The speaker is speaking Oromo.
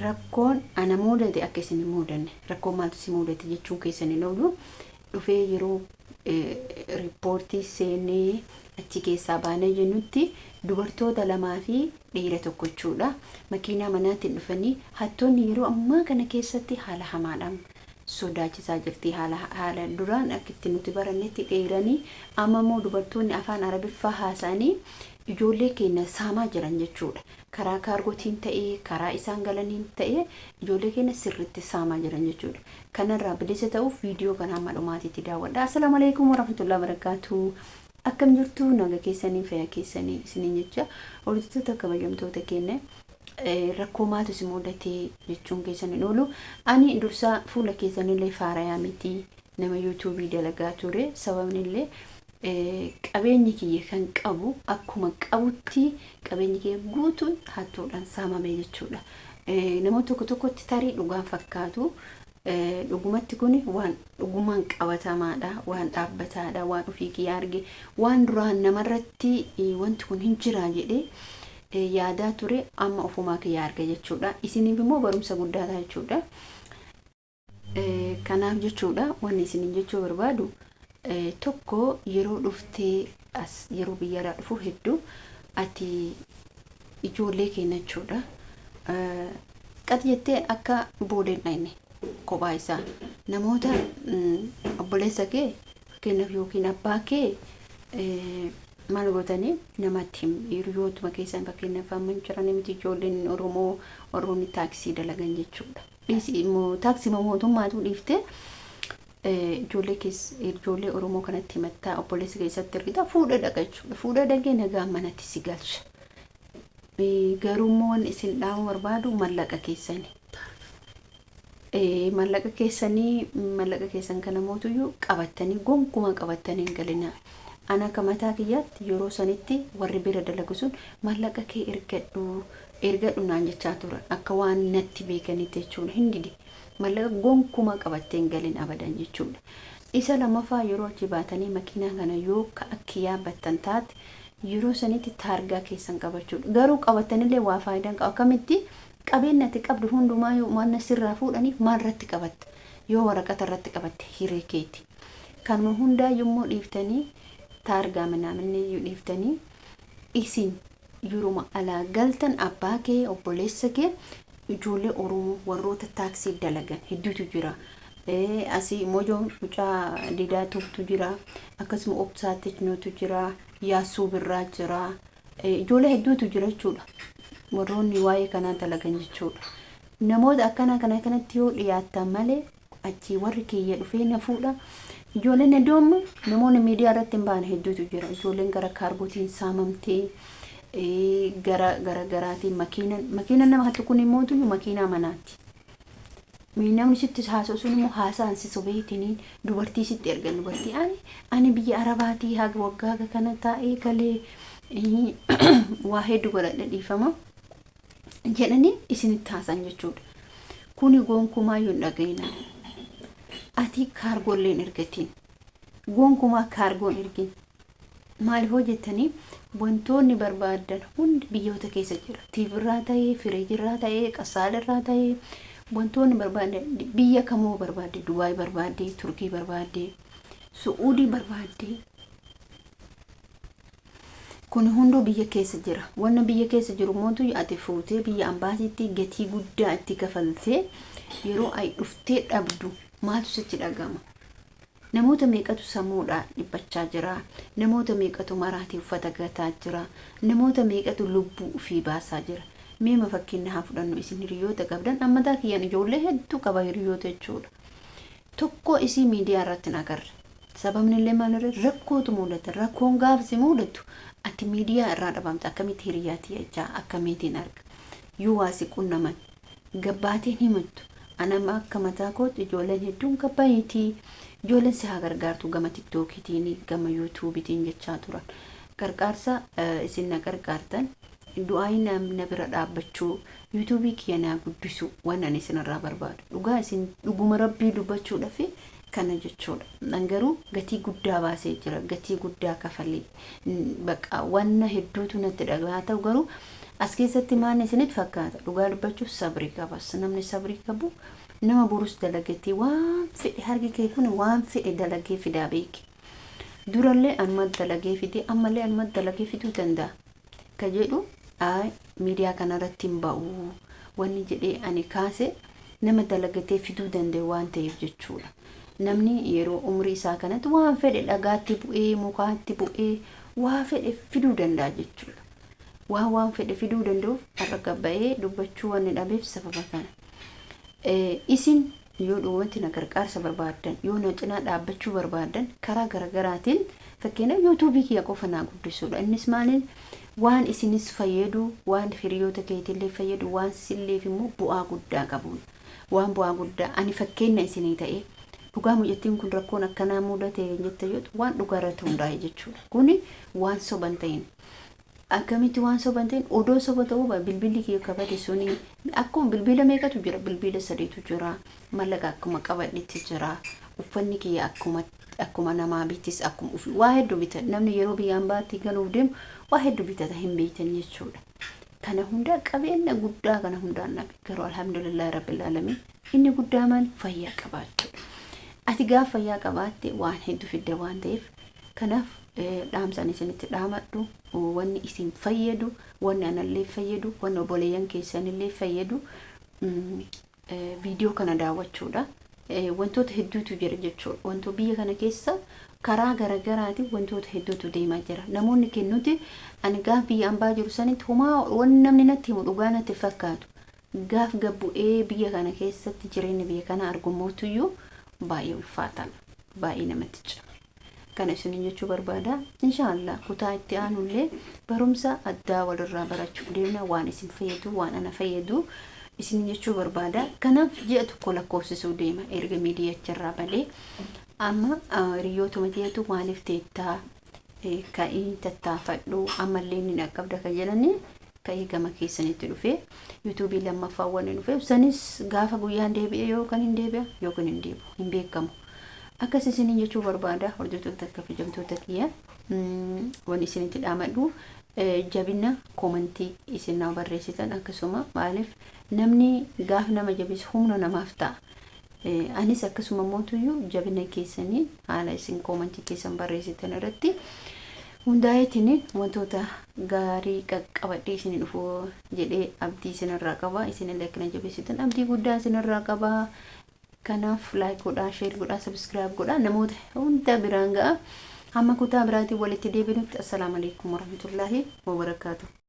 Rakkoon ana muudate akka isin hin muudanne, rakkoo maaltu si muudate jechuun keessan hin oolu. Dhufee yeroo riippoortii seenee achi keessaa baanee jennutti dubartoota lamaa fi dhiira tokko jechuudha. Makiinaa manaatiin dhufanii hattoonni yeroo ammaa kana keessatti haala hamaadhaan sodaachisaa jirti. Haala duraan akka itti nuti barannetti dheeranii amma immoo dubartoonni afaan Arabiffaa haasa'anii ijoollee keenya saamaa jiran jechuudha. Karaa kaargotiin ta'ee, karaa isaan galaniin ta'ee, ijoollee keenya sirriitti saamaa jiran jechuudha. Kanarraa bilisa ta'uuf viidiyoo kana hamma dhumaatiitti daawwadha. Assalaamu alaikum warahmatullahi wabarakatuh. Akkam jirtu? Naga keessanii, fayyaa keessanii isiniin jecha. Hordoftoota kabajamtoota keenya, rakkoo maaltu si mudatee jechuun keessan hin oolu. Ani dursaa fuula keessanillee faarayaa miti, nama yuutuubii dalagaa ture. Sababni illee qabeenyi kiyya kan qabu akkuma qabutti qabeenyi kiyya guutuun hattuudhaan saamame jechuudha. Namoota tokko tokkotti tarii dhugaan fakkaatu. Dhugumatti kun waan dhugumaan qabatamaadha, waan dhaabbataadha, waan ofii kiyya arge, waan duraan namarratti wanti kun hin jira jedhee yaadaa ture amma ofumaa kiyya arge jechuudha. Isiniif immoo barumsa guddaa ta'a jechuudha. Kanaaf jechuudha, wanni isiniin jechuu barbaadu tokko, yeroo dhuftee as yeroo biyyarraa dhufu hedduu ati ijoollee keenya jechuudha. Qat jettee akka booda hin dhayne kophaa isaa namoota obboleessa kee fakkeenyaaf yookiin abbaa kee maal gootanii namatti hiriyootuma keessan, fakkeenyaaf amma hin jiran miti, ijoolleen Oromoo warroonni taaksii dalagan jechuudha. Dhiisi immoo taaksii mootummaatu dhiiftee ijoollee keessa ijoollee Oromoo kanatti himattaa, obboleessa keessatti ergita, fuudhee dhaqa jechuudha. Fuudhee dhaqee nagaa manatti si galcha. Garuu immoo wanni isin dhaamuu barbaadu mallaqa keessani. Mallaqa keessanii, mallaqa keessan kana mootuyyuu qabattanii gonkumaa qabattanii hin galinaa. Ana akka mataa kiyyaatti yeroo sanitti warri bira dalagu sun mallaqa kee ergadhu ergadhu naan jechaa turan, akka waan natti beekanitti jechuudha. Hin dide. Mallaqa gonkumaa qabattee hin galin abadan jechuudha. Isa lammaffaa, yeroo achi baatanii makiinaa kana yoo akka yaabbattan taate yeroo sanitti taargaa keessan qabachuudha. Garuu qabattanillee waa faayidaan qabu. Akkamitti qabeenya ati qabdu hundumaa waan sirraa fuudhaniif maal irratti qabatta? Yoo waraqata irratti qabatte hiree keeti. Kanuma hundaa yommuu dhiiftanii taargaa minaaminni iyyuu dhiiftanii isin yeruma alaa galtan abbaa kee, obboleessa kee, ijoollee Oromoo warroota taaksii dalagan hedduutu jira. Asii Mojoo mucaa Didaa Tuubtu jira. Akkasuma Obsaa Technootu jira. Yaasuu Birraa jira. Ijoollee hedduutu jira jechuudha. Warroonni waa'ee kanaa dalagan jechuudha. Namoota akkana kana kanatti yoo dhiyaattan malee achii warri kiyya dhufee na fuudha. Ijoolleen hedduu amma namoonni miidiyaa irratti hin baane hedduutu jira. Ijoolleen gara kaargotiin saamamtee, gara gara garaatiin makiinan nama hattu kun immoo makiinaa manaati. Namni sitti haasa'u sun immoo haasa'an si sobeetiniin dubartii sitti ergan, dubartii ani biyya Arabaatii haga waggaa haga kana taa'ee galee waa hedduu godhadhe, dhiifama, jedhanii isinitti haasa'an jechuudha. Kuni gonkumaa yoo hin dhaga'ina. Ati kaargoollee hin ergatiin. Gonkumaa kaargoon ergin. Maaliif hojjettanii wantoonni barbaadan hundi biyyoota keessa jira. Tiivirraa ta'ee, firiijirraa ta'ee, qassaalirraa ta'ee, wantoonni barbaadan biyya kamoo barbaadde, Dubaay barbaadde, Turkii barbaadde, Su'uudii barbaadde. Kun hunduu biyya keessa jira. Wanna biyya keessa jiru mootu ati fuutee biyya ambaasiitti gatii guddaa itti kafaltee yeroo ay dhuftee dhabdu maaltu sitti dhagama? Namoota meeqatu sammuudhaa dhiphachaa jira? Namoota meeqatu maraatee uffata gataa jira? Namoota meeqatu lubbuu ofii baasaa jira? Meema fakkeenya haa fudhannu, isin hiriyoota qabdan, ammataa kiyyaan ijoollee hedduu qaba hiriyoota jechuudha. Tokko isii miidiyaa irratti hin agarre. Sababni illee maal irra rakkootu mudata. Rakkoon gaaf si mudatu ati miidiyaa irraa dhabamta. Akkamitti hiriyaa tiyya akkamiitiin arga? Yoo waa si qunnaman gabbaateen himattu. Anama akka mataa kootti ijoolleen hedduun gabbayiitii ijoolleen si haa gargaartu gama tiktookiitiin, gama yuutuubiitiin jechaa turan. Gargaarsa isin na gargaartan, du'aayi na bira dhaabbachuu, yuutuubii kiyya naa guddisu, waan ani isinirraa barbaadu. Dhugaa isin dhuguma rabbii dubbachuudhaaf kana jechuudha. An garuu gatii guddaa baasee jira. Gatii guddaa kafalee. Bakka wanna hedduutu natti dhaga'a. Haa ta'u garuu As keessatti maal isinitti fakkaata? Dhugaa dubbachuuf sabrii qabas. Namni sabrii qabu nama borus dalagatee waan fedhe, harki kee kun waan fedhe dalagee fidaa beeki. Durallee anuma dalagee fidee, ammallee anuma dalagee fiduu danda'a. Ka jedhu miidiyaa kanarratti hin ba'u wanni jedhee ani kaase nama dalagatee fiduu danda'u waan ta'eef jechuudha. Namni yeroo umrii isaa kanatti waan fedhe dhagaatti bu'ee, mukaatti bu'ee, waa fedhe fiduu danda'a jechuudha. Waan fedhe fiduu danda'uuf har'a gabba'ee dubbachuu waan dhabeef sababa kana. Isin yoo dhugumatti na gargaarsa barbaaddan, yoo na cinaa dhaabbachuu barbaaddan, karaa garaagaraatiin, fakkeenyaaf YouTubeii kiyya qofa naa guddisuudha. Innis maaliin? Waan isinis fayyadu, waan hiriyoota keetillee fayyadu, waan silleef immoo bu'aa guddaa qabuudha. Waan bu'aa guddaa ani fakkeenya isinii ta'e, dhugaa mucattiin kun rakkoon akkanaa mudate jette yoo waan dhugaa irratti hundaa'e jechuudha. Kuni waan soban ta'in. Akkamitti waan soban ta'in? Odoo soba ta'uu bilbilli kiyya kabade suni akkuma bilbila meeqatu jira? Bilbila sadiitu jira. Mallaqa akkuma qabadhetti jira. Uffanni kiyya akkuma namaa bitis, akkuma ofii waa hedduu bita. Namni yeroo biyyaan baatti galuuf deemu waa hedduu bitata, hin beektan jechuudha. Kana hundaa, qabeenya guddaa kana hundaan dhabe, garuu alhamdulillahi rabbil alamin. Inni guddaa maali? Fayyaa qabaachuudha. Ati gaaf fayyaa qabaatte waan hedduu fidda waan ta'eef, kanaaf dhaamsaan isinitti dhaamadhu, wanni isin fayyadu, wanni anallee fayyadu, wanni obboleeyyan keessanillee fayyadu viidiyoo kana daawwachuudha. Wantoota hedduutu jira jechuudha. Wantoota biyya kana keessa karaa garaagaraatiin wantoota hedduutu deemaa jira. Namoonni kennuti ani gaaf biyya ambaa jiru sanitti homaa wanni namni natti himu dhugaa natti fakkaatu. Gaaf gabbu'ee biyya kana keessatti jireenya biyya kana argummootuyyuu baay'ee ulfaataadha. Baay'ee namatti cima. Kana isinin jechuu barbaada. Inshaallah kutaa itti aanullee barumsa addaa walirraa barachuuf deemna. Waan isin fayyadu, waan ana fayyadu isin jechuu barbaada. Kanaaf ji'a tokko lakkoofsisuu deema erga miidiyacharraa badee. Amma hiriyootuma ta'etu maaliif teettaa, ka'ii tattaafadhu, ammallee ni dhaqqabda kan jedhanii, ka'ee gama keessanitti dhufee YouTubeii lammaffaa waan dhufee sanis gaafa guyyaan deebi'e yookaan hin deebi'a yookaan hin deebi'u hin beekamu. Akkas isiniin jechuu barbaada, hordoftoota kabajamtoota kiyya. Wanni isinitti dhaamadhu, jabina commentii isin nama barreessitan akkasuma, maaliif namni gaaf nama jabeessu humna namaaf ta'a. Anis akkasuma mootuyyuu jabina keessanii haala isin commentii keessan barreessitan irratti hundaa'eetiin wantoota gaarii qaqqabadhee isin dhufu jedhee abdii isinirraa qaba. Isinillee akkana jabeessitan abdii guddaa isinirraa qaba. Kanaaf like godhaa, share godhaa, subscribe godhaa, namoota hunda biraan ga'a. Hamma kutaa biraatiin walitti deebinutti, assalaamu alaikum warahmatullaahi wabarakaatu.